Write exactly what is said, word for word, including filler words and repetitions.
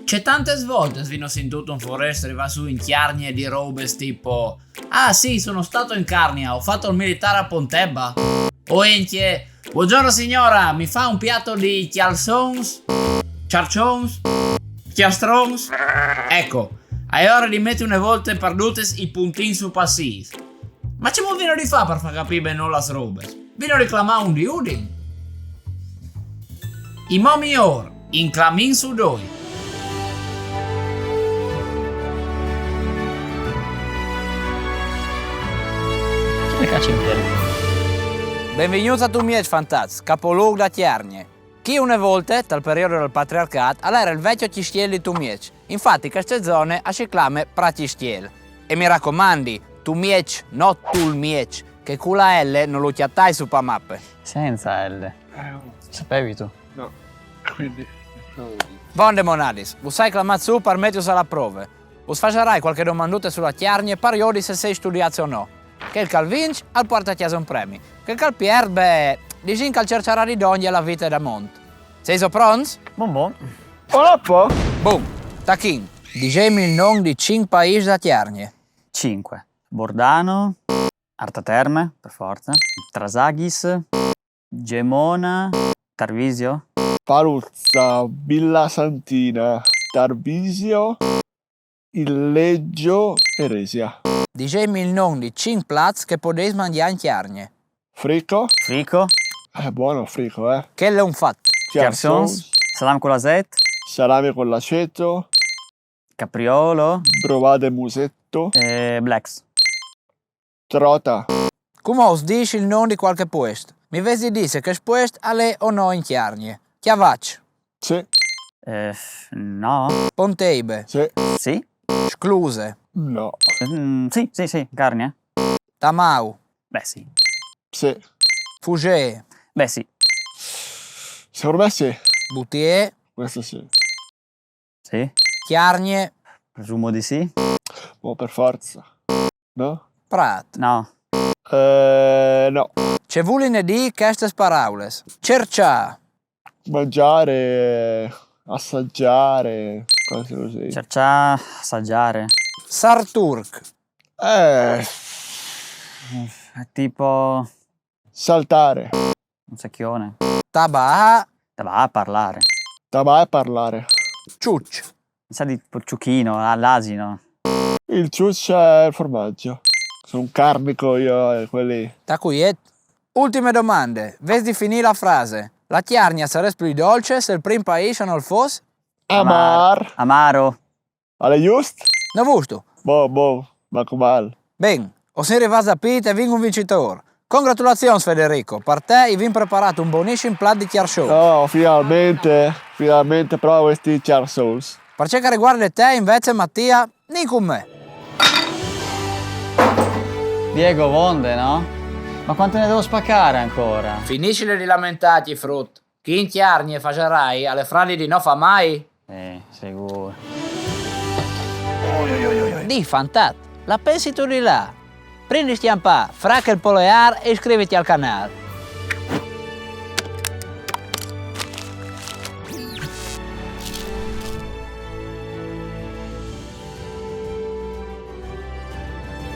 Cioè, tantes voltes vino sintût un forest rivâ sù in Cjargne e dî robes tipo: "Ah sì, sono stato in Carnia, ho fatto il militare a Pontebba." O encje: "Buongiorno signora, mi fa un piatto di cjalçons, cjarçons, cjastrons?" Eco, e je ore di meti une volte par dutes i puntins su pas is. Ma cemût vino di fâ par fâ capî ben no las robes? Vino di clamâ un di Udin? Imo miôr, inclamìn sù doi. Chi le cjace in piel? Benvignûts a Tumieç, fantats, capolûc da Cjargne. Chi une volte, tal periodi dal patriarcjât, al jere il vecjo cjistiel di Tumieç. Infati cheste zone a si clame Pracjistiel. E mi racomandi, Tumieç, no Tulmieç, che cu la L no lu cjatais su pa mape. Senza L. Eh, oh, Sapevi tu? No, quindi... Vonde monadis, us ai clamâts sù par metijus a la prove. Us fasarai cualchi domandute su la Cjargne par jodi se sês studiâts o no. Chel che al vinç al puarte a cjase un premi. Chel che al piert, beh, disìn che al cerçarà di dongje la vite da mont. Sêso pronts? Bon, bon. Olà po! Bon, tachìn. Disêtmi il non di cinc paîs da Cjargne. Cinque. Bordano, Artaterme, per forza. Trasaghis, Gemona, Tarvisio. Paluzza, Villa Santina, Tarvisio, Illeggio e Resia. Disêtmi il non di cinc plats che podês mangjâ in Cjargne. Frico? Frico, È buono frico, eh. Chel al è un fat. Cjarsons, salam cul aset, Salame con l'aceto, capriolo, brovade musetto, eh, Blacks. trota. Cumò us dîs il non di cualchi puest. Mi vês di dî se chest puest al è o no in Cjargne. Cjavaç. Sì. Eh, no. Ponteibe. Sì. Sì. Scluse. No. Mm, sì, sì, sì, Carnia. Tamau. Beh, sì. Sì. Fusee. Beh, sì. Secondo me sì. Butiê. Questo sì. Sì. Cjargne. Presumo di sì. Boh, per forza. No? Prât. No. Eh, no. Ce vulin dî chestes paraules? Cerçâ. Mangiare, assaggiare, cose così. Cerçâ, assaggiare. Sarturc. Eh, È tipo saltare. Un secchione. Tabâ. Tabà a parlare. Tabà e parlare. Çuç. Sa di tipo ciuchino, all'asino. Il ciuccio è il formaggio. Sono un carnico io e quelli... Tacuiet. Ultime domande. Vês di finî la frase. La Cjargne a sarès plui dolce se il prin paîs a nol fos? Amar. Amaro. Al è just? No vustu? Boh, boh, ma come al? Ben, o sin rivâts a pît e vin un vincitôr. Congratulazions Federico, par te i vin preparât un bonissim plat di cjarsons. Oh, finalmente, finalmente provo questi cjarsons. Par ce che al riguarde te, invezit, Mattia, nin cun me. Diego, vonde, no? Ma quante ne devo spaccare ancora? Finìsile di lamentâti, frut. Chi in Cjargne fasarai al è fradi di no fâ mai. Eh, sicuro. Dì, fantat, la pensistu di lâ? Prin di scjampâ, frache il poleâr e iscriviti al canâl.